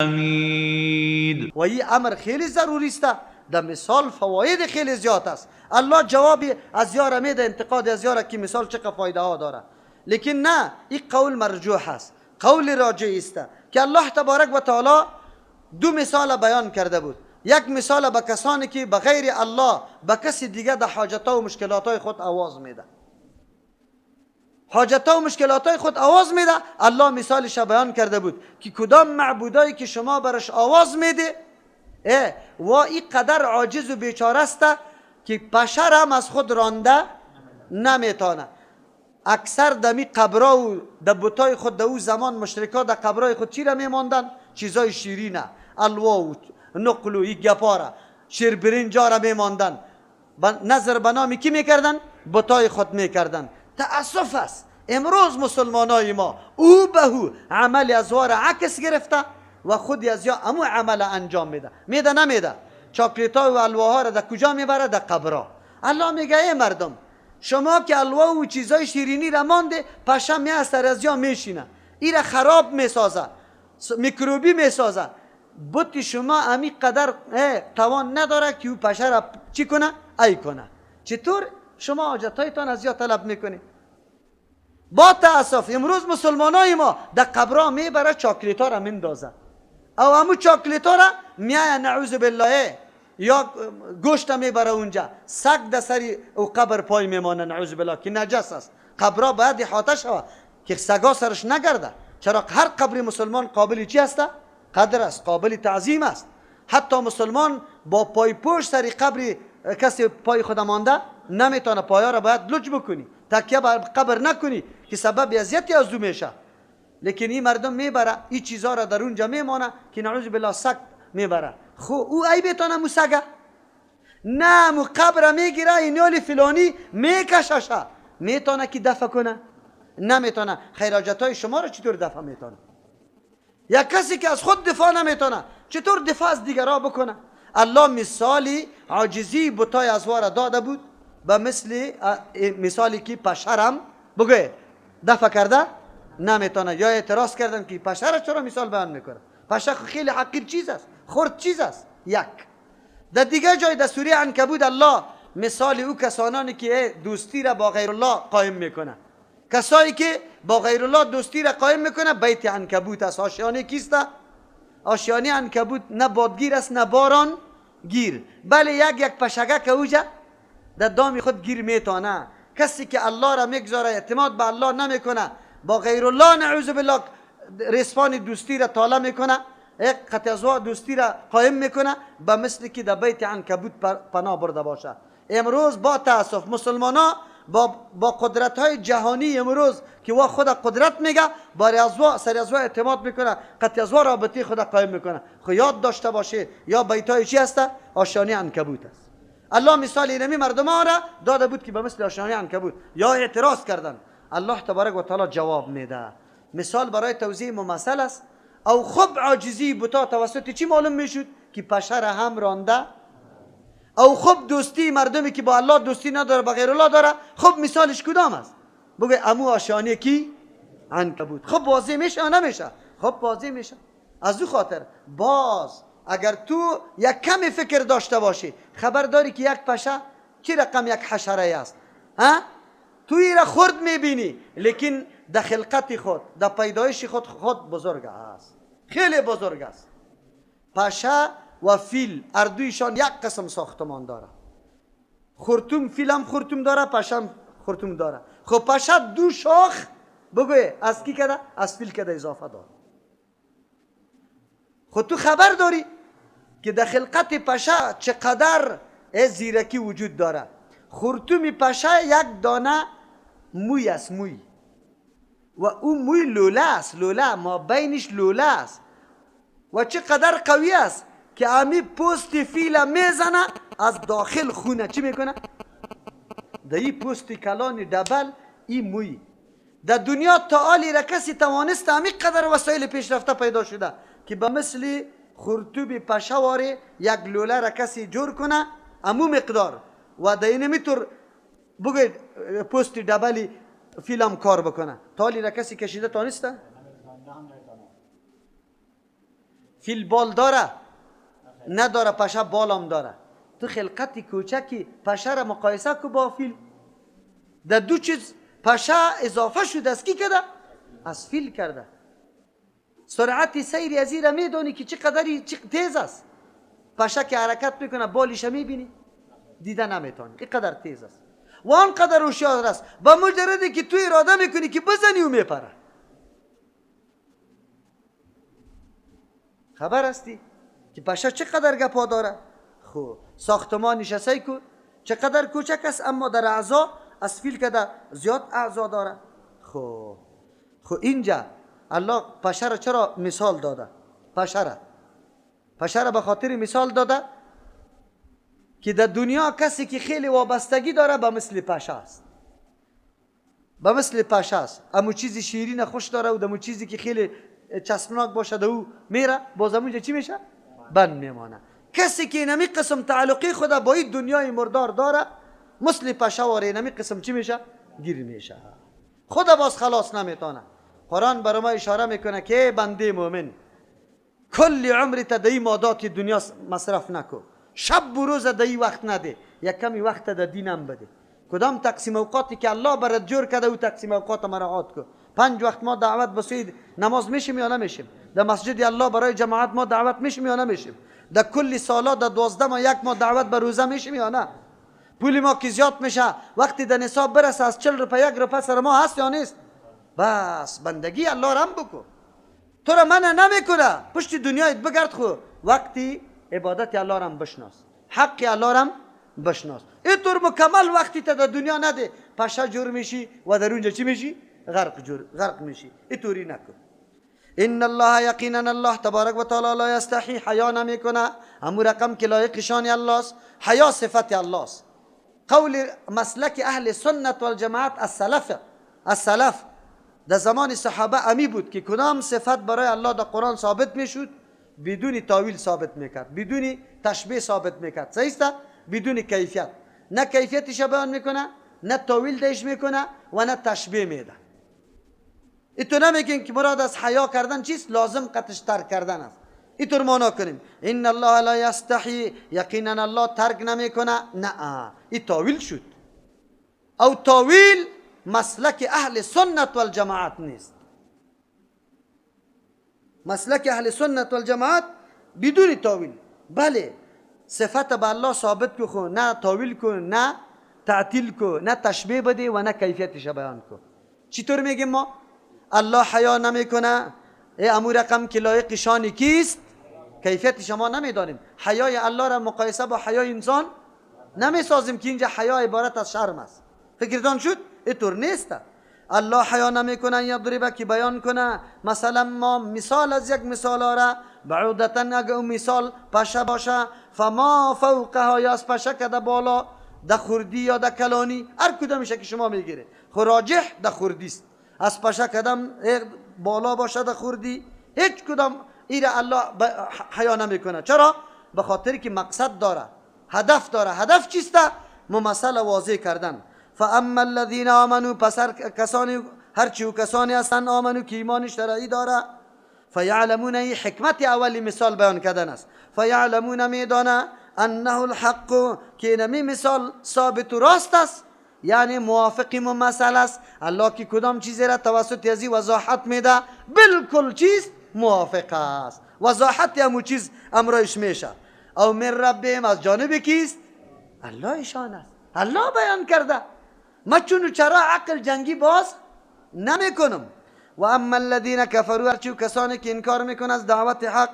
حمید. و این امر خیلی ضروری است. در مثال فواید خیلی زیاد است. الله جواب از یاره میده، انتقاد از یاره که مثال چقدر فایده ها داره، لیکن نه، این قول مرجوح است. قول راجع است که الله تبارک و تعالی دو مثال بیان کرده بود. یک مثال به کسانی که به غیر الله به کسی دیگه در حاجت و مشکلات های خود آواز میده، حاجت و مشکلات های خود آواز میده. الله مثالش بیان کرده بود که کدام معبودایی که شما برش آواز میده و این قدر عاجز و بیچاره است که پشه هم از خود رانده نمیتانه. اکثر دمی قبرا و در بتای خود در او زمان مشرکا در قبرای خود چی را میماندن؟ چیزای شیرینه، الوا و نقل و ای گپارا، شیر برنجا را میماندن. نظر به نام کی میکردن؟ بتای خود میکردن. تأسف است امروز مسلمانای ما او به او عمل از وار عکس گرفته و خود از یا امو عمل انجام میده. میده نمیده؟ چاکلیت ها و الواها را در کجا میبره؟ در قبرا. الله میگه ای مردم، شما که الوا و چیزای شیرینی را مانده، پشه می از سر از یا میشینه، ای را خراب میسازه، میکروبی میسازه. بت شما امی قدر توان نداره که او پشه را چی کنه؟ ای کنه. چطور شما حاجتایتان از یا طلب میکنی؟ با تاسف امروز مسلمانای ما در قبرا میبره چاکلیت ها را میندازه، او همو چاکلیت ها را میایه نعوذ بالله یا گوشت میبره اونجا، سگ در سری او قبر پای میمانه نعوذ بالله که نجس است. قبرا باید احاطه شوه که سگا سرش نگرده. چرا هر قبر مسلمان قابل چی است؟ قدر است، قابل تعظیم است. حتی مسلمان با پای پوش سری قبر کسی پای خود مانده نمیتونه. پایا را باید لج بکنی، تکیه بر قبر نکنی که سبب اذیتی از او میشه. لیکن این مردم میبره این چیزا را در اونجا میمانه که نعوذ بالله سگ میبره. خو او ای بتانه مو سگه نه، مو قبر میگیره، اینیال فلانی میکششه، میتونه که دفع کنه؟ نمیتونه. خیراجت های شما را چطور دفع میتونه؟ یک کسی که از خود دفاع نمیتونه چطور دفاع از دیگرا بکنه؟ الله مثالی عاجزی بتای ازوا را داده بود به مثل مثالی که پشرم بگه دفع کرده نمیتونه. یا اعتراض کردن که پشه را چرا مثال بیان میکنه؟ پشه خیلی حقیر چیز است، خرد چیز است. یک در دیگه جای در سوره عنکبوت الله مثال او کسانانی که دوستی را با غیر الله قایم میکنه، کسایی که با غیر الله دوستی را قایم میکنه، بیت عنکبوت است. آشیانه کیست؟ آشیانه عنکبوت نه بادگیر است نه باران گیر، بله یک یک پشگه که اوجا در دام خود گیر میتانه. کسی که الله را میگذاره، اعتماد به الله نمیکنه، با غیر الله نعوذ بالله رسپان دوستی را تاله میکنه، یک قطع دوستی را قایم میکنه، به مثل که در بیت عنکبوت پناه برده باشه. امروز با تاسف مسلمان ها با قدرت های جهانی امروز که وا خود قدرت میگه، باری از وا سر از وا اعتماد میکنه، قطع از وا رابطه خود قایم میکنه. خو یاد داشته باشه یا بیت های چی هست؟ آشیانه عنکبوت است. الله مثال اینمی مردم ها را داده بود که به مثل آشیانه عنکبوت. یا اعتراض کردن، الله تبارک و تعالی جواب میده. مثال برای توضیح ممثل است. او خب عاجزی بتا توسط چی معلوم میشد؟ که پشه را هم رانده. او خب دوستی مردمی که با الله دوستی نداره با غیر الله داره، خب مثالش کدام است؟ بگه امو آشیانه کی؟ عنکبوت. خب واضح میشه یا نمیشه؟ خب واضح میشه. از او خاطر باز اگر تو یک کمی فکر داشته باشی، خبر داری که یک پشه چی رقم یک حشره است، ها؟ تو ای را خرد میبینی، لیکن در خلقت خود، در پیدایش خود، خود بزرگ است، خیلی بزرگ است. پشه و فیل اردویشان یک قسم ساختمان داره. خرطوم فیل هم خرطوم داره، پشه هم خرطوم داره. خب پشه دو شاخ بگوی از کی کده؟ از فیل کده اضافه داره. خود تو خبر داری که در خلقت پشه چقدر زیرکی وجود داره. خرطوم پشه یک دانه موی است، موی، و او موی لوله است، لوله ما بینش لوله است و چقدر قوی است که امی پوست فیل میزنه از داخل خونه چی میکنه؟ در این پوست کلان دبل این موی در دنیا تا حالی را کسی توانست امی قدر وسایل پیشرفته پیدا شده که به مثل خرطوب پشه واره یک لوله را کسی جور کنه امو مقدار و در اینمی طور بگوید پوست دبلی فیلم کار بکنه. تا حالی را کسی کشیده تانسته؟ فیل بال داره؟ نداره. پشه بالام داره. تو خلقت کوچکی پشه را مقایسه کو با فیل، در دو چیز پشه اضافه شده از کی کرده؟ از فیل کرده. سرعت سیر از را میدونی که چه قدری چه تیز است. پشه که حرکت میکنه بالش میبینی؟ دیده نمیتونی، اینقدر تیز است و آنقدر هوشیار است. با مجردی که تو اراده میکنی که بزنی و میپره. خبر هستی که پشه چقدر گپا داره؟ خب ساختمانش سعی کو چقدر کوچک است، اما در اعضا از فیل کده زیاد اعضا داره. خب اینجا الله پشه را چرا مثال داده؟ پشه را به خاطر مثال داده که در دنیا کسی که خیلی وابستگی داره به مثل پشه است، به مثل پشه است. اما چیزی شیرین خوش داره و دمو چیزی که خیلی چسبناک باشه دو میره، باز اونجا چی میشه؟ بند میمانه. کسی که اینمی قسم تعلقی خدا با این دنیای مردار داره مثل پشه واره اینمی قسم چی میشه؟ گیر میشه، خدا باز خلاص نمیتونه. قرآن برای ما اشاره میکنه که بنده مؤمن کل عمر تا در مادات دنیا مصرف نکو، شب و روز در وقت نده، یک کمی وقت در دینم بده. کدام تقسیم اوقاتی که الله برات جور کرده او تقسیم اوقات مراعات کو. 5 وقت ما دعوت بسید نماز میشیم یا نمیشیم؟ در مسجد الله برای جماعت ما دعوت میشیم یا نمیشیم؟ در کل سالا در 12 ماه یک ماه دعوت به روزه میشیم یا نه؟ پول ما که زیاد میشه وقتی در نصاب برسه از 40 روپیه 1 روپیه سر ما هست یا نیست؟ بس بندگی الله رم بکو، تو را منع نمیکنه، پشت دنیایت بگرد، خو وقتی عبادت الله رم بشناس، حق الله رم بشناس. اینطور مکمل وقتی تا در دنیا نده، پشه جور میشی و در اونجا چی میشی؟ غرق میشی. اینطوری نکن. ان الله یقینا الله تبارک و تعالی لا یستحی، حیا نمیکنه، همون رقم که لایق شان الله است. حیا صفت الله است. قول مسلک اهل سنت والجماعت السلف در زمان صحابه امی بود که کدام صفت برای الله در قرآن ثابت میشد بدون تاویل ثابت میکرد، بدون تشبیه ثابت میکرد. صحیح است؟ بدون کیفیت، نه کیفیتش بیان میکنه، نه تاویل دهش میکنه و نه تشبیه میده. ایتو نمیگین که مراد از حیا کردن چیست؟ لازم قطش ترک کردن است. اینطور معنا کنیم ان الله لا یستحی، یقینا الله ترک نمیکنه. نه، این تاویل شد. او تاویل مسلک اهل سنت والجماعت نیست. مسلک اهل سنت والجماعت بدون تاویل. بله صفت به الله ثابت کو، خو نه تاویل کو، نه تعطیل کو، نه تشبیه بده و نه کیفیتش بیان کو. چطور میگیم ما الله حیا نمیکنه؟ ای امو رقم که لایق شان کیست؟ کیفیت شما نمیدانیم. حیای الله را مقایسه با حیای انسان نمیسازیم که اینجا حیا عبارت از شرم است. فکرتان شد؟ اینطور نیست. الله حیا نمیکنه یضربه که بیان کنه. مثلا ما مثال از یک مثال آره بعودتا، اگه اون مثال پشه باشه فما فوقها، یا از پشه که ده بالا ده خوردی یا ده کلانی، هر کدامشه که شما میگیره، خو راجح ده خوردی است. از پشه کدام بالا باشه ده خوردی، هیچ کدام ایره الله حیا نمیکنه. چرا؟ به خاطر که مقصد داره، هدف داره. هدف چیست؟ ممثل واضح کردن. فاما الذين آمنوا، پس کسانی هرچی کسانی هستند آمنو که ایمان شرعی داره، فیعلمون، ای حکمت اولی مثال بیان کردن است. فیعلمون میدانه انه الحق، که نمی مثال ثابت و راست است، یعنی موافق ممثل است. الله که کدام چیزی را توسط ازی وضاحت میده بالکل چیز موافق است، وضاحت همو چیز امرایش میشه. او من ربهم، از جانب کیست؟ الله ایشان است، الله بیان کرده. ما چون چرا عقل جنگی باز نمیکنم. و اما الذین کفروا، هرچی کسانی که انکار میکنه از دعوت حق،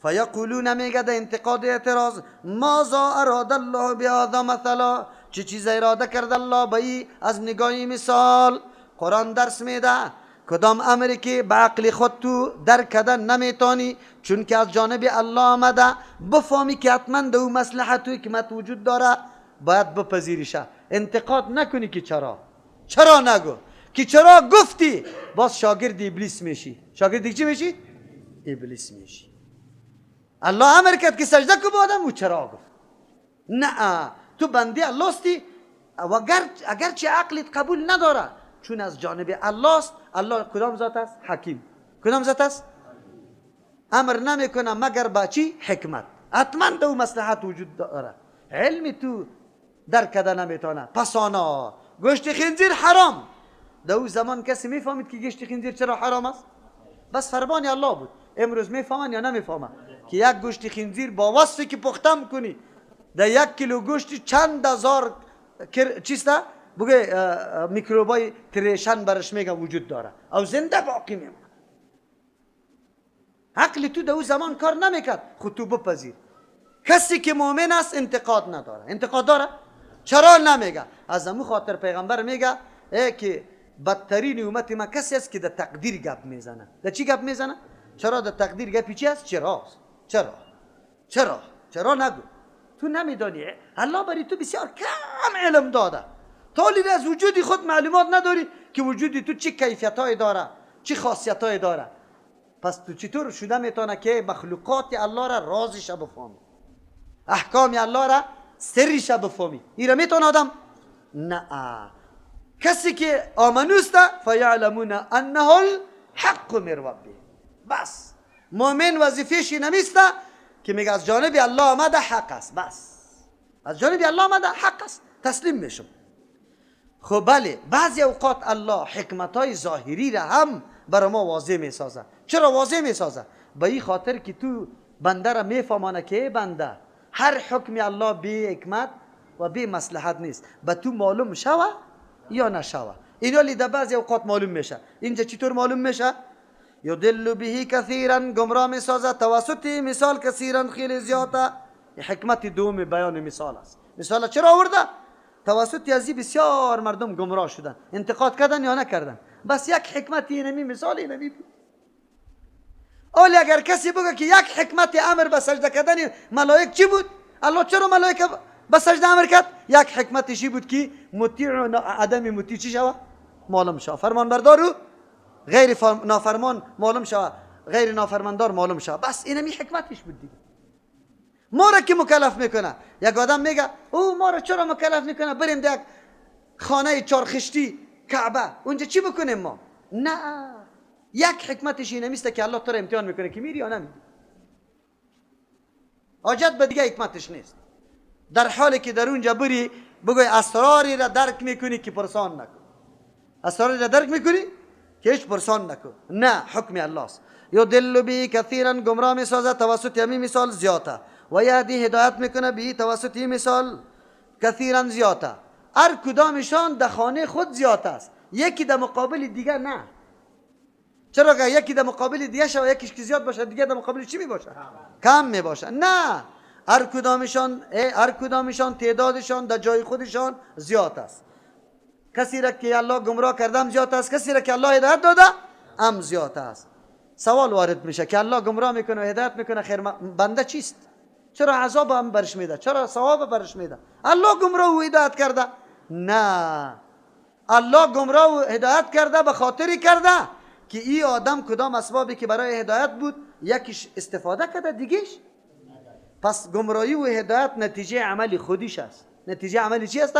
فیقولون، میگه در انتقاد اعتراض، ماذا اراد الله بهذا مثلا، چه چیز اراده کرد الله به ای از نگاهی مثال. قرآن درس میده کدام امری که به عقل خود تو درک کردن نمیتونی، چون که از جانب الله آمده، بفهمی که حتما در او مصلحت و حکمت وجود داره، باید بپذیریشه. انتقاد نکنی که چرا، چرا نگو که چرا گفتی، باز شاگرد ابلیس میشی. شاگرد چی میشی؟ ابلیس میشی. الله امر کرد که سجده کو به آدم، او چرا گفت؟ نه، تو بنده الله استی و اگرچه عقلت قبول نداره، چون از جانب الله است. الله کدام ذات است؟ حکیم. کدام ذات است؟ امر نمیکنه مگر با چی؟ حکمت. حتما دو مصلحت وجود داره، علم تو درک کرده نمیتونه. پس آنا گوشت خنزیر حرام، در او زمان کسی میفهمید که گوشت خنزیر چرا حرام است؟ بس فرمان الله بود. امروز میفهمن یا نمیفهمن که یک گوشت خنزیر با وصفی که پختم کنی در 1 کیلو گوشت چند هزار چیسته بگه میکروبای تریشن برش میگه وجود داره او زنده باقی میمونه. عقل تو در او زمان کار نمیکرد، خود تو بپذیر. کسی که مؤمن است انتقاد نداره. انتقاد داره؟ چرا نمیگه؟ از امو خاطر پیغمبر میگه ای که بدترین امت ما کسی است که در تقدیر گپ میزنه. در چی گپ میزنه؟ چرا در تقدیر گپی چی است؟ چرا؟ چرا؟ چرا؟ چرا نگو؟ تو نمیدانی، الله برای تو بسیار کم علم داده، تا از وجود خود معلومات نداری که وجود تو چه کیفیت های داره، چه خاصیت های داره. پس تو چطور شده میتونه که مخلوقات الله را رازش بفهمی، احکام الله را سرش بفهمی؟ این را میتونه آدم؟ نه. کسی که آمنوست فیعلمون انه الحق من ربه. بس مؤمن وظیفه‌ش نمیست که میگه از جانب الله آمده حق است، بس از جانب الله آمده حق است، تسلیم میشم. خب بله، بعضی اوقات الله حکمت های ظاهری را هم برای ما واضح میسازه. چرا واضح میسازه؟ به این خاطر که تو بنده را میفهمانه که بنده هر حکم الله بی حکمت و بی مصلحت نیست، به تو معلوم شوه یا نشوه. اینا در بعضی اوقات معلوم میشه. اینجا چطور معلوم میشه؟ یضل به کثیرا، گمراه میسازه توسط مثال کثیرا خیلی زیاده. حکمت دوم بیان مثال است. مثال چرا آورده؟ توسط ازی بسیار مردم گمراه شدن، انتقاد کردن یا نکردن. بس یک حکمت اینمی مثال اینمی بود. ولی اگر کسی بگه که یک حکمت امر به سجده کردن ملائک چی بود؟ الله چرا ملائکه به سجده امر کرد؟ یک حکمتشی بود که مطیع و عدم مطیع چی شوه؟ معلوم شوه. فرمانبردار و غیر نافرمان معلوم شوه، غیر نافرماندار معلوم شوه. بس اینمی حکمتش بود دیگه. ما را که مکلف میکنه، یک آدم میگه او ما را چرا مکلف میکنه بریم در یک خانه چارخشتی کعبه اونجا چی بکنیم ما؟ نه، یک حکمتش اینمیست که الله تو را امتحان میکنه که میری یا نمیری. حاجت به دیگه حکمتش نیست. در حالی که در اونجا بری بگوی اسراری را درک میکنی که پرسان نکن، اسراری را درک میکنی که هیچ پرسان نکن. نه، حکم الله است. یضل به کثیرا، گمراه میسازه توسط همی مثال زیاده، و یهدی هدایت میکنه به توسط این مثال کثیرا زیاده. هر کدامشان در خانه خود زیاد است، یکی در مقابل دیگه نه. چرا که یکی در مقابل دیگه شو، یکیش که زیاد باشه دیگه در مقابل چی می باشه؟ کم می باشه. نه، هر کدامشان تعدادشان در جای خودشان زیاد است. کسی را که الله گمراه کردم زیاد است، کسی را که الله هدایت داده هم زیاد است. سوال وارد میشه که الله گمراه میکنه و هدایت میکنه، خیر بنده چیست؟ چرا عذاب هم برش میده؟ چرا ثواب برش میده؟ الله گمراه و هدایت کرده؟ نه، الله گمراه و هدایت کرده به خاطری کرده که این آدم کدام اسبابی که برای هدایت بود یکیش استفاده کرده دیگیش. پس گمراهی و هدایت نتیجه عمل خودیش است. نتیجه عمل چی است؟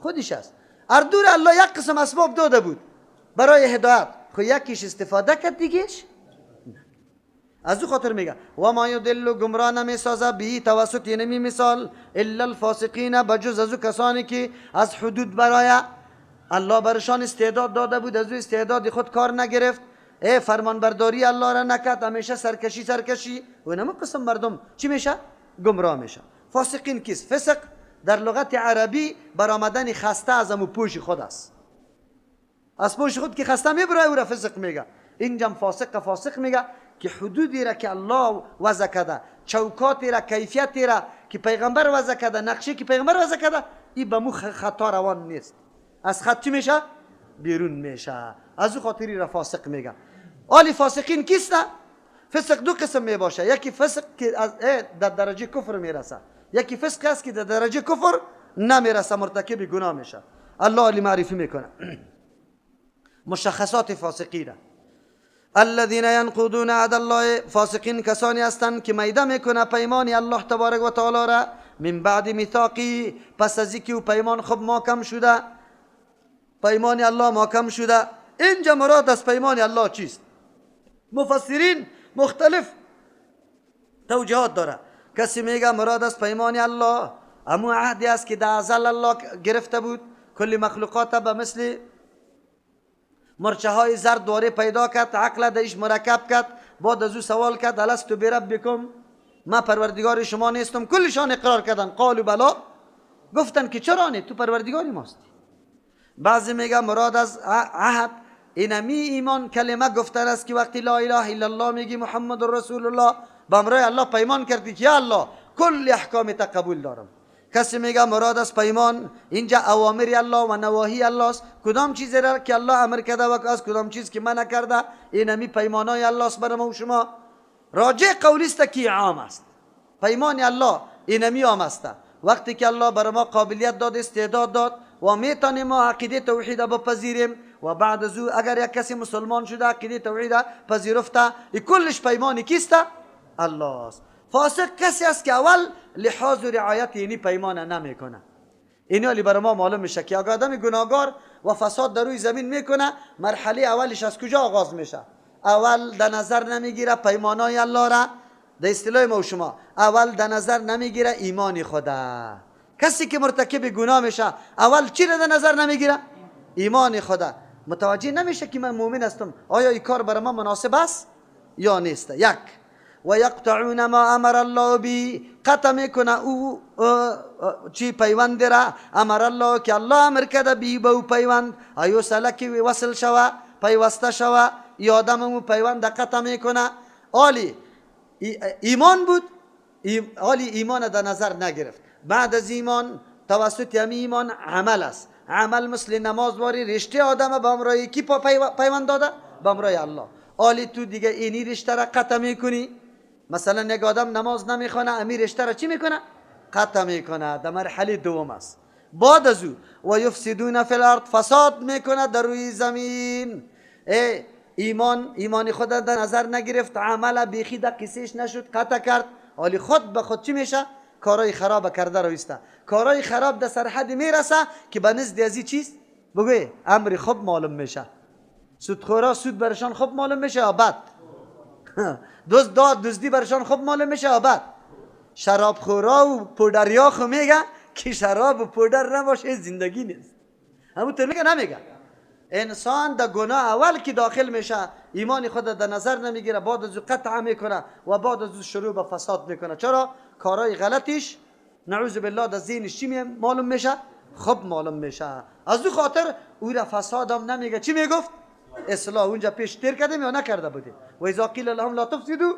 خودیش است. اردور الله یک قسم اسباب داده بود برای هدایت، خو یکیش استفاده کرد دیگیش. از او خاطر میگه و ما یضل، گمراه نمیسازه به توسط اینمی مثال الا الفاسقین، بجز از او کسانی که از حدود برای الله برشان استعداد داده بود، از او استعداد خود کار نگرفت، ای فرمان برداری الله را نکرد، همیشه سرکشی سرکشی و نمو قسم مردم چی میشه؟ گمراه میشه. فاسقین کیست؟ فسق در لغت عربی برآمدن خسته از امو پوش خود است. از پوش خود که خسته میبره او را فسق میگه. اینجا فاسق فاسق میگه که حدودی را که الله وضع کرده، چوکاتی را، کیفیتی را که پیغمبر وضع کرده، نقشه که پیغمبر وضع کرده، این به مو خطا روان نیست، از خط چی میشه؟ بیرون میشه. از او خاطری را فاسق میگه. آلی فاسقین کیست؟ فسق دو قسم می باشه. یکی فسق که از در درجه کفر میرسه، یکی فسق است که در درجه کفر نمیرسه، مرتکب گناه میشه. الله علی معرفی میکنه مشخصات فاسقین. الذين ينقضون عهد الله، فاسقین کسانی هستند که میده میکنه پیمان الله تبارک و تعالی را، من بعد میثاقه، پس از اینکه او پیمان خب محکم شده، پیمان الله محکم شده. اینجا مراد از پیمان الله چیست؟ مفسرین مختلف توجیهات داره. کسی میگه مراد از پیمان الله امو عهدی است که در ازل الله گرفته بود، کل مخلوقات به مثل مرچه های زرد دواره پیدا کرد، عقل درش مرکب کرد، بعد از او سوال کرد الست بربکم، ما پروردگار شما نیستم؟ کلشان اقرار کردن، قالوا بلا، گفتن که چرا نه، تو پروردگاری ماستی. بعضی میگه مراد از عهد اینمی ایمان کلمه گفتن است که وقتی لا اله الا الله میگی محمد رسول الله، با امرای الله پیمان کردی که یا الله کل احکام تا قبول دارم. کسی میگه مراد از پیمان اینجا اوامر الله و نواهی الله است، کدام چیزی را که الله امر کرده و از کدام چیز که منع کرده، اینمی پیمانای الله است برای ما و شما. راجع قولی است که عام است، پیمان الله اینمی عام است. وقتی که الله برای ما قابلیت داد، استعداد داد و میتونیم ما عقیده توحید بپذیریم و بعد از او اگر یک کسی مسلمان شده عقیده توحید پذیرفته، ای کلش پیمان کیست؟ الله است. فاسق کسی است که اول لحاظ و رعایت اینی پیمان نمیکنه. اینی حالی برای ما معلوم میشه که اگر آدم گناهگار و فساد در روی زمین میکنه، مرحله اولش از کجا آغاز میشه؟ اول در نظر نمیگیره پیمانای الله را، در اصطلاح ما و شما اول در نظر نمیگیره ایمان خدا. کسی که مرتکب گناه میشه اول چی را در نظر نمیگیره؟ ایمان خدا. متوجه نمیشه که من مؤمن هستم، آیا این کار برای ما مناسب است یا نیست. یک، و یقطعون ما امر الله به، قطع میکنه او چی پیوند را امر الله که الله امر کرده به به او پیوند، ایو سلکی وصل شوه پیوسته شوه، ای آدم او پیوند قطع میکنه. آلی ایمان بود، آلی ایمان در نظر نگرفت. بعد از ایمان توسط همی ایمان عمل است. عمل مثل نماز واری رشته آدم به امرای کی پیوند داده؟ به امرای الله. آلی تو دیگه اینی رشته را قطع میکنی. مثلا یک آدم نماز نمیخوانه، امی رشته را چی میکنه؟ قطع میکنه. در مرحله دوم است. بعد از او و یفسدون فی الارض، فساد میکنه در روی زمین. ای ایمان خود در نظر نگرفت، عمل بیخی در قصهش نشد، قطع کرد. حالی خود به خود چی میشه؟ کارای خراب کرده رویسته. کارای خراب در سرحد میرسه که به نزد ازی چیست؟ بگوی امر خوب معلوم میشه. سودخورا سود برشان خوب معلوم میشه یا بد؟ دزد داد دزدی برشان خوب معلوم میشه یا بد؟ شراب خورا و پودریا خو میگه که شراب و پودر نباشه زندگی نیست. همونطور میگه نمیگه؟ انسان در گناه اول که داخل میشه ایمان خود در نظر نمیگیره، بعد از او قطع میکنه و بعد از او شروع به فساد میکنه. چرا؟ کارای غلطش نعوذ بالله در ذهنش چی معلوم میشه؟ خوب معلوم میشه. از او خاطر او را فساد هم نمیگه. چی میگفت؟ اصلاح. اونجا پیش تیر کردیم یا نکرده بودیم؟ و اذا قیل لهم لا تفسدوا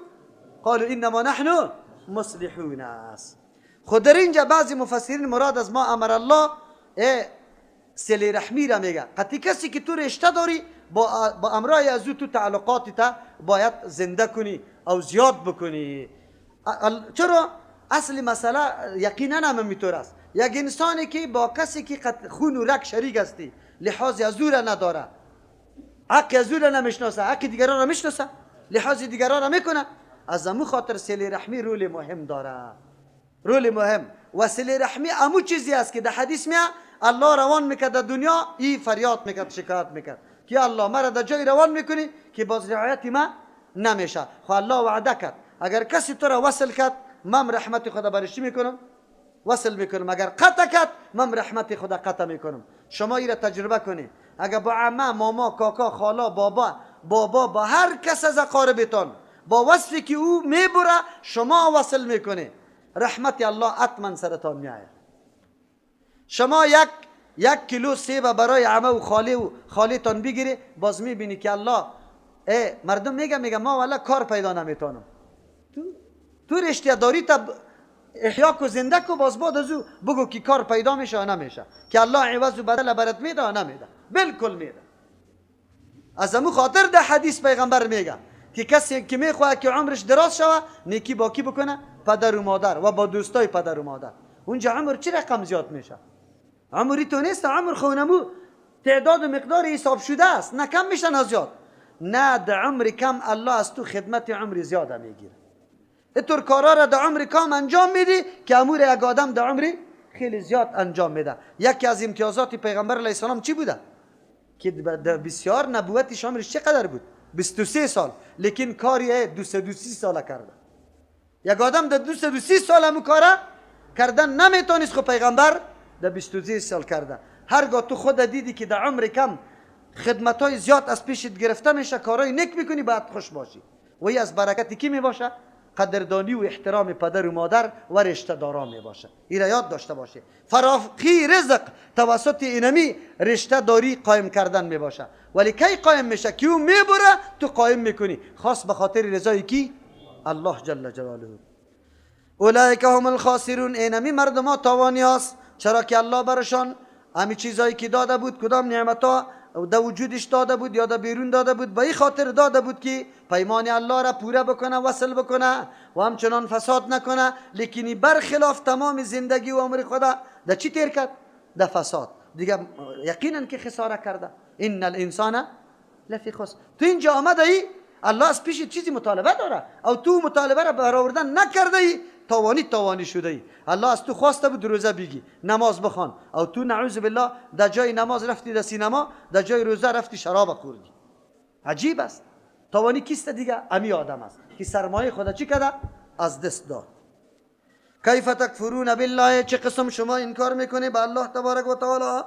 قالوا انما نحن مصلحون است. خود در اینجا بعضی مفسرین مراد از ما امر الله صله رحمی را میگه. قطعی کسی که تو رشته داری با امرای از او تو تعلقات تا باید زنده کنی او زیاد بکنی. چرا؟ اصل مسئله یقینا هم میطور است. یک انسانی که با کسی که خون و رگ شریک هستی، لحاظ از او را نداره، حق از او را نمیشناسه، حق دیگران را میشناسه، لحاظ دیگران را میکنه، از امو خاطر صله رحمی رول مهم داره. رول مهم. و صله رحمی امو چیزی است که در حدیث میاد الله روان میکرد در دنیا، ای فریاد میکرد، شکایت میکرد که الله مرا در جای روان میکنی که باز رعایت ما نمیشه. خو الله وعده کرد اگر کسی تو را وصل کرد من رحمت خدا برش چی میکنم؟ وصل میکنم. اگر قطع کرد من رحمت خدا قطع میکنم. شما ای را تجربه کنی. اگر با عمه، ماما، کاکا، خالا، بابا، بابا، با هر کس از اقاربتان با وصفی که او میبره شما وصل میکنی، رحمت الله حتما سرتان میآید. شما یک کیلو سیب برای عمه و خاله و خالیتان بگیری، باز میبینی که الله ای مردم میگه ما والا کار پیدا نمیتونم. تو رشته داری تا احیا کو زنده کو، باز بعد از او بگو که کار پیدا میشه یا نمیشه، که الله عوض و بدل برات میده یا نمیده. بالکل میده. از امو خاطر در حدیث پیغمبر میگه که کسی که میخواد که عمرش دراز شوه نیکی با کی بکنه؟ پدر و مادر و با دوستای پدر و مادر. اونجا عمر چه رقم زیاد میشه؟ عمری تو نیست، عمر خونمو تعداد و مقدار حساب شده است، نه کم میشه نه زیاد. نه در عمر کم الله از تو خدمت عمر زیاد میگیره. اینطور کارا را در عمر کم انجام میدی که امور یک آدم در عمر خیلی زیاد انجام میده. یکی از امتیازات پیغمبر علیه السلام چی بوده؟ که در بسیار نبوتش عمرش چقدر بود؟ 23 سال، لیکن کاری 230 ساله کرده. یک آدم در 230 سال همو کاره کردن نمیتونست، خو پیغمبر در 23 سال کرده. هرگاه تو خود دیدی که در عمر کم خدمت های زیاد از پیشت گرفته میشه، کارهای نیک میکنی، باید خوش باشی. و ای از برکت کی میباشه؟ قدردانی و احترام پدر و مادر و رشته دارا می باشه. این را یاد داشته باشه. فراخی رزق توسط اینمی رشته داری قایم کردن می باشه. ولی کی قایم میشه؟ کی او میبره تو قایم میکنی، خاص به خاطر رضای کی؟ الله جل جلاله. اولئک هم الخاسرون، اینمی مردم ها تاوانی هست. چرا که الله برشان همی چیزایی که داده بود، کدام نعمت ها در وجودش داده بود یا در بیرون داده بود، به این خاطر داده بود که پیمان الله را پوره بکنه، وصل بکنه و همچنان فساد نکنه. لیکنی برخلاف تمام زندگی و عمر خدا در چی تیر کرد؟ در فساد. دیگه یقینا که خساره کرده. ان الانسان لفی خسر. تو اینجا آمده ای، الله از پیش چیزی مطالبه داره او تو مطالبه را برآوردن نکرده ای، تاوانی تاوانی شده ای. الله از تو خواسته بود روزه بگی، نماز بخوان، او تو نعوذ بالله در جای نماز رفتی در سینما، در جای روزه رفتی شراب خوردی. عجیب است. تاوانی کیست دیگه؟ امی آدم است که سرمایه خدا چی کرده؟ از دست داد. کیف تکفرون بالله، چه قسم شما انکار میکنی به الله تبارک و تعالی؟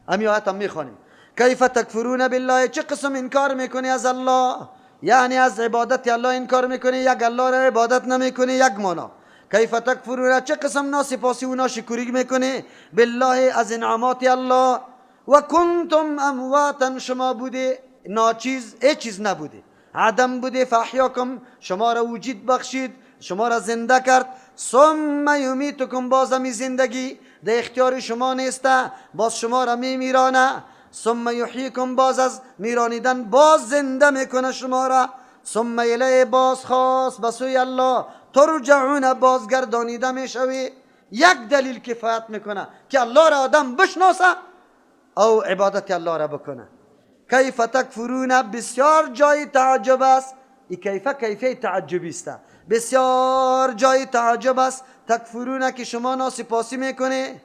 امی آیت هم میخوانیم. کیف تکفرون بالله، چه قسم انکار میکنی از الله؟ یعنی از عبادت الله انکار میکنی، یک الله را عبادت نمیکنی، یک مانا. کیف تکفرون، چه قسم ناسپاسی و ناشکری میکنی بالله، از انعامات الله. و کنتم امواتا، شما بودی ناچیز، هیچ چیز نبودی، عدم بودی. فاحیاکم، شما را وجود بخشید، شما را زنده کرد. ثم یمیتکم، باز همی زندگی در اختیار شما نیست، باز شما را میمیرانه. ثم یحییکم، باز از میرانیدن باز زنده میکنه شما را. ثم الیه، باز خاص به سوی الله ترجعون، بازگردانیده میشوی. یک دلیل کفایت میکنه که الله را آدم بشناسه او عبادت الله را بکنه. کیف تکفرون، بسیار جای تعجب است. ای کیف کیفیه تعجبی است، بسیار جای تعجب است. تکفرون که شما ناسپاسی میکنه،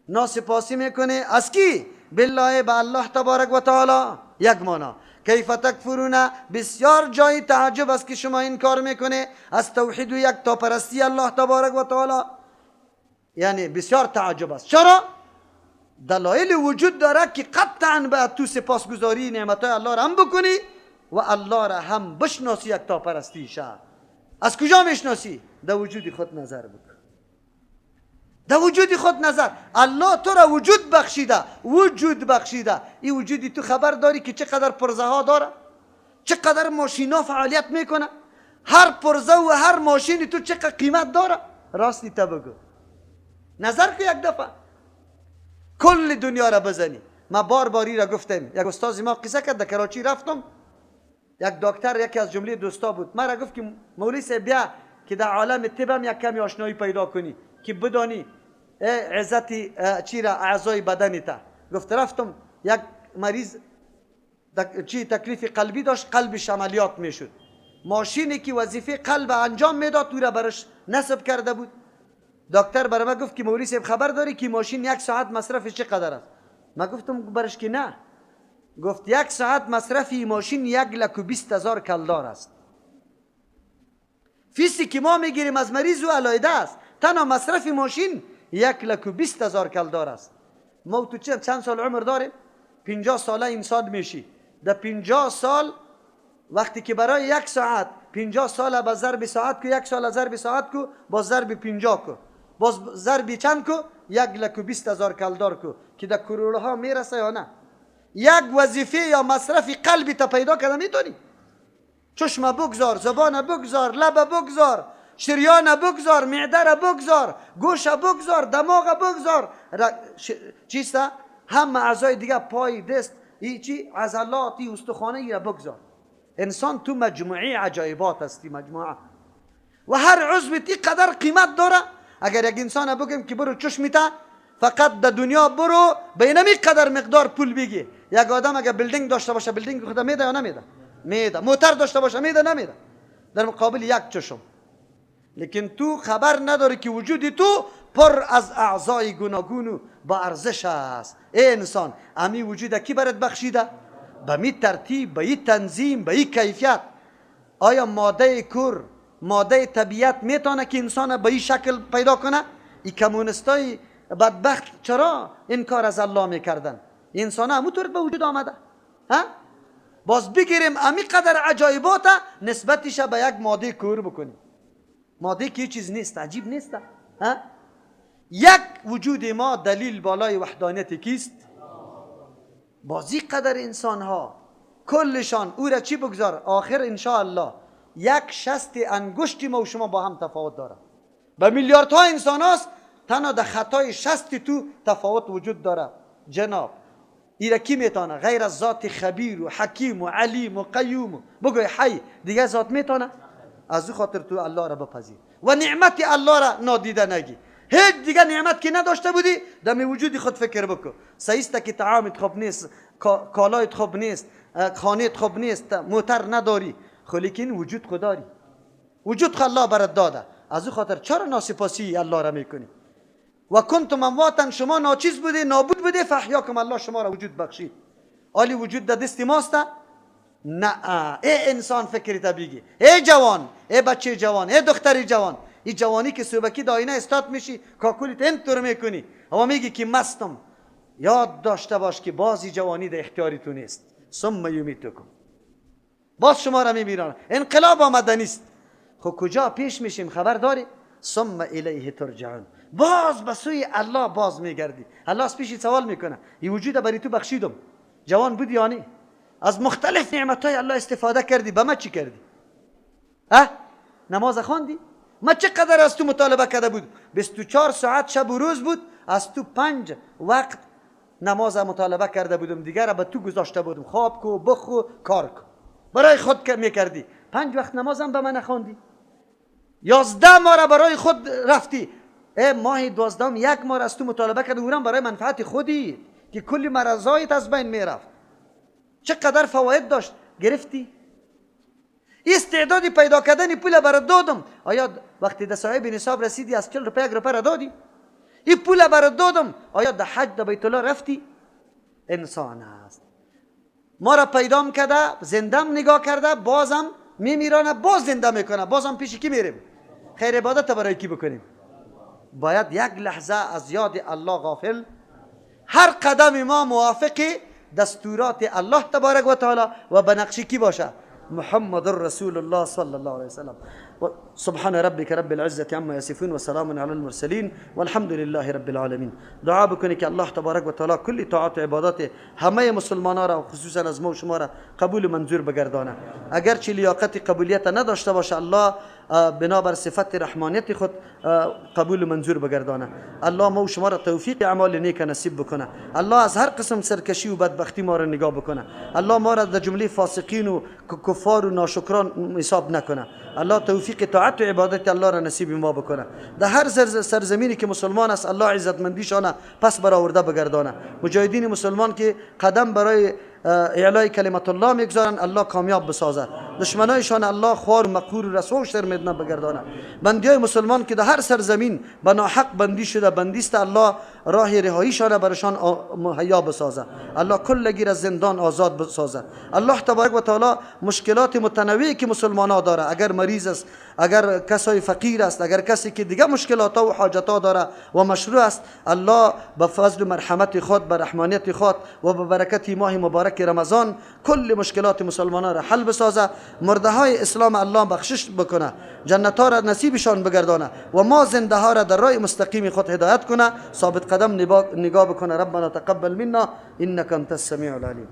ناسپاسی میکنه از کی؟ بالله، به الله تبارک و تعالی. یک مانا. کیف تکفرون، بسیار جای تعجب است که شما این کار میکنه از توحید و یک تا پرستی الله تبارک و تعالی، یعنی بسیار تعجب است. چرا؟ دلایل وجود داره که قطعا باید تو سپاسگزاری نعمتهای الله را هم بکنی و الله را هم بشناسی، یک تا پرستی شه. از کجا میشناسی؟ در وجود خود نظر بکن، در وجود خود نظر. الله تو را وجود بخشیده، وجود بخشیده. این وجودی تو خبر داری که چقدر پرزه ها داره، چقدر ماشینا فعالیت میکنه، هر پرزه و هر ماشینی تو چقدر قیمت داره؟ راستی تا بگو، نظر که یک دفعه کل دنیا را بزنی. ما بار باری را گفتم، یک استاد ما قصه کرد، در کراچی رفتم، یک دکتر یکی از جمله دوستا بود، مرا گفت که مولوی صاحب بیا که در عالم طب هم یک کمی آشنایی پیدا کنی که بدانی عزت چی را اعضای بدنی تا. گفت رفتم، یک مریض چی تکلیف قلبی داشت، قلبش عملیات میشد، ماشینی که وظیفه قلب انجام میداد او را برش نصب کرده بود. دکتر برای ما گفت که مولوی صاحب خبر داری که ماشین یک ساعت مصرفش چقدر است؟ ما گفتم برش که نه. گفت یک ساعت مصرف ماشین 1,20,000 کلدار است. فیسی که ما میگیریم از مریض او علیحده است، تنها مصرف ماشین 1,20,000 کلدار است. ما تو چند سال عمر داریم؟ 50 ساله انسان میشی. در 50 سال وقتی که برای یک ساعت 50 سال با ضرب ساعت کو، یک سال ضرب ساعت کو، با ضرب 50 کو، باز ضرب چند کو؟ 1,20,000 کلدار کو که در کرورها میرسه یا نه؟ یک وظیفه یا مصرف قلبی تا پیدا کرده میتونی؟ چشم بگذار، زبان بگذار، لب بگذار، شریان بگذار، معده را بگذار، گوش بگذار، دماغ بگذار، چیست؟ هم اعضای دیگه، پای، دست، ای چی، عضلات، ای استخوانه ای را بگذار. انسان تو مجموعه عجایبات هستی، مجموعه، و هر عضو تی قدر قیمت داره. اگر یک انسان بگیم که برو چشمی تا فقط در دنیا برو به اینمی قدر مقدار پول بگی، یک آدم اگر building داشته باشه building خود میده یا نمیده؟ میده. موتر داشته باشه میده نمیده؟ در مقابل یک چشم. لیکن تو خبر نداری که وجود تو پر از اعضای گوناگون و با ارزش است. ای انسان، امی وجود کی برات بخشیده؟ به می ترتیب، به این تنظیم، به این کیفیت. آیا ماده کور ماده طبیعت میتونه که انسان به این شکل پیدا کنه؟ این کمونستای بدبخت چرا این کار از الله میکردن؟ انسان همونطور به وجود آمده. ها؟ باز بگیریم امی قدر عجایبات نسبتش به یک ماده کور بکنیم، ماده که چیز نیست، عجیب نیست؟ ها؟ یک وجود ما دلیل بالای وحدانیت کیست؟ بازی قدر انسان ها کلشان او را چی بگذار، آخر انشاءالله یک شست انگشتی ما و شما با هم تفاوت داره. به میلیاردها انسان هاست، تنها در خطای شست تو تفاوت وجود داره. جناب ایره کی میتونه غیر از ذات خبیر و حکیم و علیم و قیوم بگوی حی دیگه ذات میتونه؟ از او خاطر تو الله را بپذیر و نعمت الله را نادیده نگی. هیچ دیگه نعمت که نداشته بودی دم وجودی خود فکر بکن. صحیح است که طعامت خوب نیست، کالایت خوب نیست، خانهت خوب نیست، موتر نداری، خو لیکن وجود خود داری، وجود الله برات داده. از او خاطر چرا ناسپاسی الله را میکنی؟ و کنتم امواتا، شما ناچیز بودی، نابود بودی، فاحیاکم، الله شما را وجود بخشید. آلی وجود در دست ماست؟ نه. ای انسان فکرت بگی، ای جوان، ای بچه جوان، ای دختری جوان، این جوانی که صبحکی د آینه استاد میشی کاکولیت اینطور میکنی اما میگی که مستم، یاد داشته باش که بازی جوانی در اختیاری تو نیست. ثم یمیتکم، باز شما را میمیرانه. انقلاب آمده نیست، خب کجا پیش میشیم خبر داری؟ ثم الیه ترجعون، باز به سوی الله باز میگردی. الله از پیشی سوال میکنه این وجود برای تو بخشیدم، جوان بودی یا نه؟ از مختلف نعمتهای الله استفاده کردی، به ما چی کردی؟ اه؟ نماز خواندی؟ ما چقدر از تو مطالبه کرده بود؟ 24 ساعت شب و روز بود، از تو 5 وقت نماز مطالبه کرده بودم، دیگر به تو گذاشته بودم، خواب کو، بخو، کار کو، برای خود میکردی. 5 وقت نمازم به من نخواندی، 11 ماه برای خود رفتی، ای ماه 12 یک ماه از تو مطالبه کرده، اونم برای منفعت خودی که کلی مرضایت از بین میرفت. چقدر فواید داشت گرفتی؟ استعدادی پیدا کردن پول برات دادم، آیا وقتی در صاحب نصاب رسیدی از 40 روپیه 1 روپیه را دادی؟ این پول برات دادم، آیا در حج در بیت الله رفتی؟ انسان است، ما را پیدام کرده، زندم نگاه کرده، بازم میمیرانه، باز زنده میکنه، بازم پیش کی میریم؟ خیر عبادت برای کی بکنیم؟ باید یک لحظه از یاد الله غافل، هر قدم ما موافق دستورات الله تبارک و تعالی و به نقش کی باشه؟ محمد رسول الله صلی الله علیه وسلم. سبحان ربك رب العزة عما يصفون وسلام على المرسلين والحمد لله رب العالمین. دعا بکنی که الله تبارک و تعالی کلی طاعات و عبادات همه مسلمان را و خصوصا از ما و شما را قبول منظور بگردانه. اگرچه لیاقت قبولیت نداشته باشه، الله بنابر صفت رحمانیت خود قبول منظور بگردانه. الله ما و شما را توفیق اعمال نیک نصیب بکنه. الله از هر قسم سرکشی و بدبختی ما را نگاه بکنه. الله ما را در جمله فاسقین و کفار و ناشکران حساب نکنه. الله توفیق طاعت و عبادت الله را نصیب ما بکنه. در هر سرزمینی که مسلمان است الله عزتمندیشانه پس برآورده بگردانه. مجاهدین مسلمان که قدم برای اعلای کلمت الله میگذارن الله کامیاب بسازه. دشمنایشان الله خوار و مقهور و رسوا و شرمنده بگردانه. بندیای مسلمان که در هر سرزمین به ناحق بندی شده بندیست، الله راه رهاییشان برشان مهیا بسازه. الله کلگی از زندان آزاد بسازه. الله تبارک و تعالی مشکلات متنوعی که مسلمان ها داره، اگر مریض است، اگر کسای فقیر است، اگر کسی که دیگه مشکلات و حاجت ها داره و مشروع است، الله به فضل و مرحمت خود، به رحمانیت خود و به برکت ماه مبارک رمضان کل مشکلات مسلمان را حل بسازه. مرده های اسلام الله بخشش بکنه، جنت ها را نصیبشان بگردانه و ما زنده ها را در راه مستقیم خود هدایت کنه، ثابت قدم نگاه بکنه. ربنا تقبل منا انك انت السميع العليم.